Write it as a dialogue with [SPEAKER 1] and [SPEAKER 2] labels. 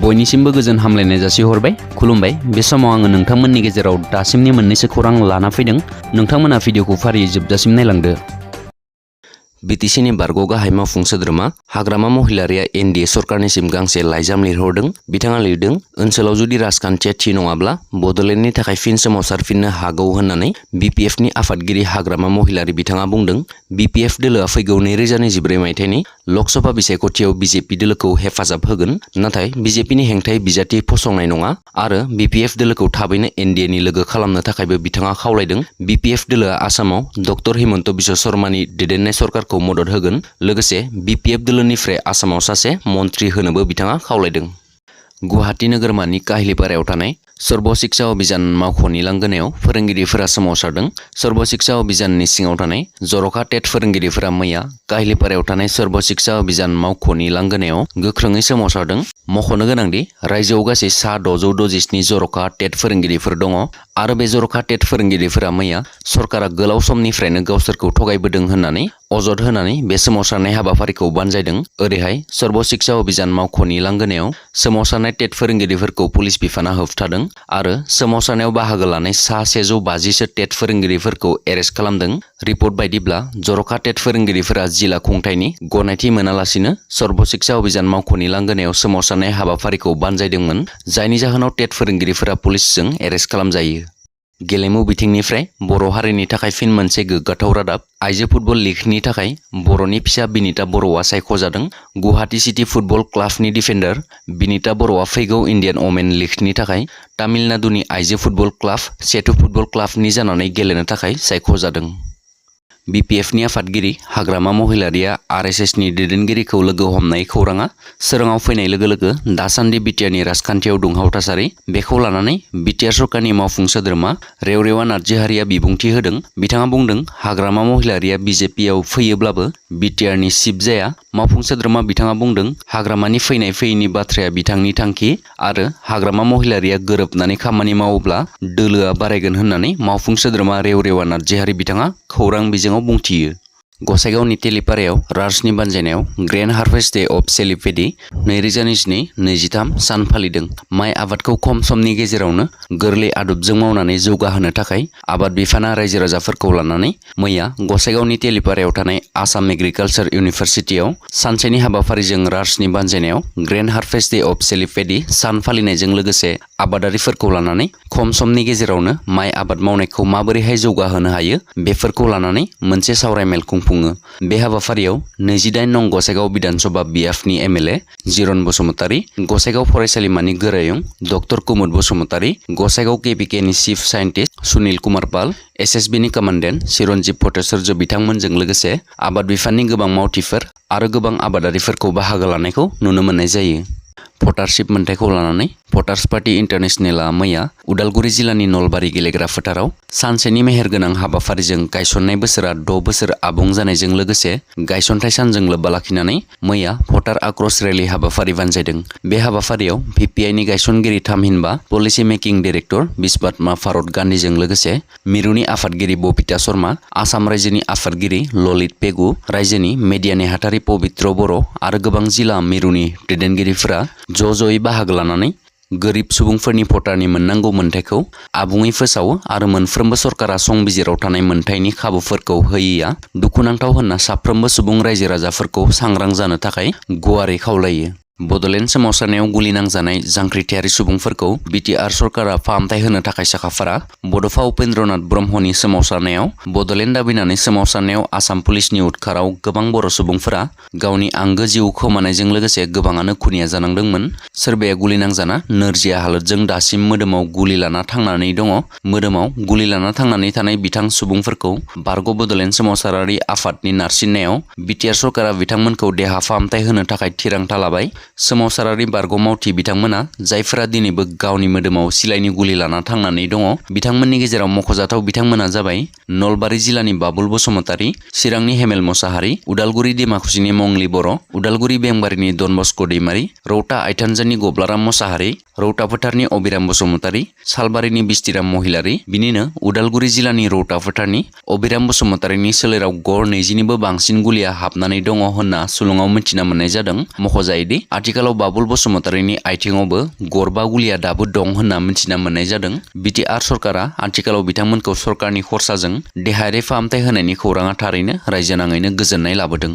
[SPEAKER 1] बयनिसिमबो गोजोन हामलायनाय जासिहरबाय। खुलुमबाय। बे समाव आङो नोंथांमोननि गेजेराव दासिमनि मोननैसो खौरां लाना फैदों। नोंथांमोना भिडिअखौ फारियै जोबजासिम नायलांदो। बिटिसिनि बारग' गाहाय मावफुं सोद्रोमा हाग्रामा महिलारिया एनडिए सरकारनिसिम गांसे लाइजाम लिरहरदों। बिथाङा लिरदों, ओनसोलाव जुदि राजखान्थिया थि नङाब्ला बड'लेण्डनि थाखाय फिन सोमावसारफिननो हागौ होननानै बिपिएफनि आफादगिरि हाग्रामा महिलारि बिथाङा बुंदों। बिपिएफ दोलोआ फैगौ 2024 मायथाइनि लकसभा बिसायख'थियाव बिजेपि दोलोखौ हेफाजाब होगोन, नाथाय बिजेपिनि हेंथायै बिजाथि फसंनाय नङा आरो बिपिएफ दोलोखौ थाबैनो एनडिएनि लोगो खालामनो थाखायबो बिथाङा खावलायदों। बिपिएफ दोलोआ आसामाव डक्टर हिमन्त बिश्व शर्मानि दैदेननाय सरकारखौ मदद होगोन, लोगोसे बिपिएफ दोलोनिफ्राय आसामाव सासे मन्त्रि होनोबो बिथाङा खावलायदों। गुवाहाटी नोगोरमानि काहिलिपारायाव थानाय सर्व शिक्षा अभियान मावख'नि लांगोनायाव फोरोंगिरिफोरा सोमावसारदों। सर्व शिक्षा अभियाननि सिङाव थानाय जर'खा टेट फोरोंगिरिफोरा मैया काहिलिपारायाव थानाय सर्व शिक्षा अभियान मावख'नि लांगोनायाव गोख्रोङै सोमावसारदों। मख'नो गोनांदि रायजोआव गासै सा 667 जर'खा टेट फोरोंगिरिफोर दङ आरो बे जर'खा टेट फोरोंगिरिफोरा मैया सरकारा गोलाव समनिफ्रायनो गावसोरखौ थगायबोदों होननानै अजद होनानै बे सोमावसारनाय हाबाफारिखौ बानजायदों। ओरैहाय सर्व शिक्षा अभियान मावख'नि लांगोनायाव सोमावसारनाय टेट फोरोंगिरिफोरखौ पुलिस बिफाना होबथादों आरो सोमावसारनायाव बाहागो लानाय सा 150 टेट फोरोंगिरिफोरखौ एरेस्ट खालामदों। रिपर्ट बायदिब्ला जर'खा टेट फोरोंगिरिफोरा जिल्ला खुंथायनि गनायथि मोनालासिनो सर्व शिक्षा अभियान मावख'नि लांगोनायाव सोमावसारनाय हाबाफारिखौ बानजायदोंमोन, जायनि जाहोनाव टेट फोरोंगिरिफोरा पुलिसजों एरेस्ट खालामजायो। गेलेमु बिथिंनिफ्राय बर' हारिनि थाखाय फिन मोनसे गोग्गाथाव रादाब। आइजो फुटबल लीगनि थाखाय बर'नि फिसा बिनिता बर'आ सायख'जादों। गुवाहाटी सिटी फुटबल क्लाबनि डिफेन्डार बिनिता बर'आ फैगौ इन्डियान वमेन लीगनि थाखाय तामिलनाडुनि आइजो फुटबल क्लाब सेतु फुटबल क्लाबनि जानानै गेलेनो थाखाय सायख'जादों। बिपिएफनि आफादगिरि हाग्रामा महिलारिया आरएसएसनि दैदेनगिरिखौ लोगो हमनाय खौराङा सोराङाव फैनाय लोगो लोगो दासान्दि बिटिआरनि राजखान्थियाव दुंहाव थासारि। बेखौ लानानै बिटिआर सरकारनि मावफुं सोद्रोमा रेवरेवा नार्जिहारिया बिबुंथि होदों। बिथाङा बुंदों, हाग्रामा महिलारिया बिजेपिआव फैयोब्लाबो बिटिआरनि चिफ जाया। मावफुं सोद्रोमा बिथाङा बुंदों, हाग्रामानि फैनाय फैयैनि बाथ्राया बिथांनि थांखि आरो हाग्रामा महिलारिया गोरोबनानै खामानि मावोब्ला दोलोआ बारायगोन होननानै मावफुं सोद्रोमा रेवरेवा नार्जिहारि बिथाङा खौरां बिजोङाव बुंथियो। गसाइगावनि तेलिपारायाव रार्सनि बानजायनायाव ग्रेन्ड हार्भेस्ट डे अफ सेलिपेडि 2022-23 सान फालिदों। माइ आबादखौ खम समनि गेजेरावनो गोरलै आदबजों मावनानै जौगाहोनो थाखाय आबाद बिफाना रायजो राजाफोरखौ लानानै मैया गसाइगावनि तेलिपारायाव थानाय आसाम एग्रिकालचार इउनिभार्सिटियाव सानसेनि हाबाफारिजों रार्सनि बानजायनायाव ग्रेन्ड हार्भेस्ट डे अफ सेलिपेडि सान फालिनायजों लोगोसे आबादारिफोरखौ लानानै खम समनि गेजेरावनो माइ आबाद मावनायखौ माबोरैहाय जौगाहोनो हायो बेफोरखौ लानानै मोनसे सावरायमेल खुंफुङो। बे हाबाफारियाव 28 नं गसाइगाव बिधानसभा बिएफनि एमएलए जिरन बसुमतारी, गसाइगाव फरायसालिमानि गोरायुं डक्टर कुमुद Basumatary, Gossaigaon केपिकेनि chief scientist Sunil Kumar Pal, एसएसबिनि commandant चिरन्जीब Bhattacharya बिथांमोनजों लोगोसे आबाद बिफाननि गोबां मावथिफोर आरो गोबां आबादारिफोरखौ बाहागो लानायखौ नुनो मोननाय जायो। भटारशिप मोन्थायखौ लानानै भटार्स पार्टी इन्टारनेशनेलआ मैया उदालगुरि जिल्लानि नलबारि गेलेग्रा फोथाराव सानसेनि मेहेरगोनां हाबाफारिजों गायसननाय बोसोरा 6 बोसोर आबुं जानायजों लोगोसे गायसनथाय सानजों लोब्बा लाखिनानै मैया भटार आक्रोश रेली हाबाफारि बानजायदों। बे हाबाफारियाव भिपिआइनि गायसनगिरि थामहिनबा पलिसि मेकिं डिरेक्टर बिस्वात्मा भारत गान्धीजों लोगोसे मिरुनि आफादगिरि बबिता शर्मा, आसाम रायजोनि आफादगिरि ललित पेगु, रायजोनि मेडिया नेहाथारि पबित्र बर' आरो गोबां जिल्ला मिरुनि दैदेनगिरिफोरा ज'ज'यै बाहागो लानानै गोरिब सुबुंफोरनि भटारनि मोननांगौ मोन्थायखौ आबुङै फोसावो आरो मोनफ्रोमबो सरकारा संबिजिराव थानाय मोन्थायनि खाबुफोरखौ होयैया दुखुनांथाव होनना साफ्रोमबो सुबुं रायजो राजाफोरखौ सांग्रां जानो थाखाय गुवारै खावलायो। बड'लेण्ड सोमावसारनायाव गुलि नांजानाय जांख्रिथायारि सुबुंफोरखौ बिटिआर सरकारा फाहामथाय होनो थाखाय साखाफारा। बड'फा उपेन्द्रनाथ ब्रह्मनि सोमावसारनायाव बड'लेण्ड दाबिनानै सोमावसारनायाव आसाम पुलिसनि उदखाराव गोबां बर' सुबुंफोरा गावनि आंगो जिउ खोमानायजों लोगोसे गोबाङानो खुनिया जानांदोंमोन। सोरबाया गुलि नांजाना नोरजिया हालोदजों दासिम मोदोमाव गुलि लाना थांनानै दङ। मोदोमाव गुलि लाना थांनानै थानाय बिथां सुबुंफोरखौ बारग' बड'लेण्ड सोमावसारारि आफादनि नारसिननायाव बिटिआर सरकारा बिथांमोनखौ देहा फाहामथाय होनो थाखाय थिरांथा लाबाय। सोमावसारारि बारग' मावथि बिथांमोना जायफोरा दिनैबो गावनि मोदोमाव सिलाइनि गुलि लाना थांनानै दङ, बिथांमोननि गेजेराव मख'जाथाव बिथांमोना जाबाय नलबारि जिल्लानि बाबुल बसुमतारी, चिरांनि हेमेल मसाहारि, उदालगुरि डिमाकुसिनि मंगली बर', उदालगुरि बेंबारिनि डन बस्क' दैमारि, रौता आइथानजानि गब्लाराम मसाहारि, रौता फोथारनि अबिराम बसुमतारी, सालबारिनि बिस्तिराम महिलारि, बिनिनो उदालगुरि जिल्लानि रौता फोथारनि अबिराम बसुमतारीनि सोलेराव गड़ 20निबो बांसिन गुलिया हाबनानै दङ होनना सुलुङाव मिथिना मोननाय जादों। मख'जायोदि आथिखालाव बाबुल बसुमतारीनि आथिङावबो गरबा गुलिया दाबो दं होनना मिथिना मोननाय जादों। बिटिआर सरकारा आथिखालाव बिथांमोनखौ सरकारनि खरसाजों देहायारि फाहामथाय होनायनि खौराङा थारैनो रायजो नाङैनो गोजोननाय लाबोदों।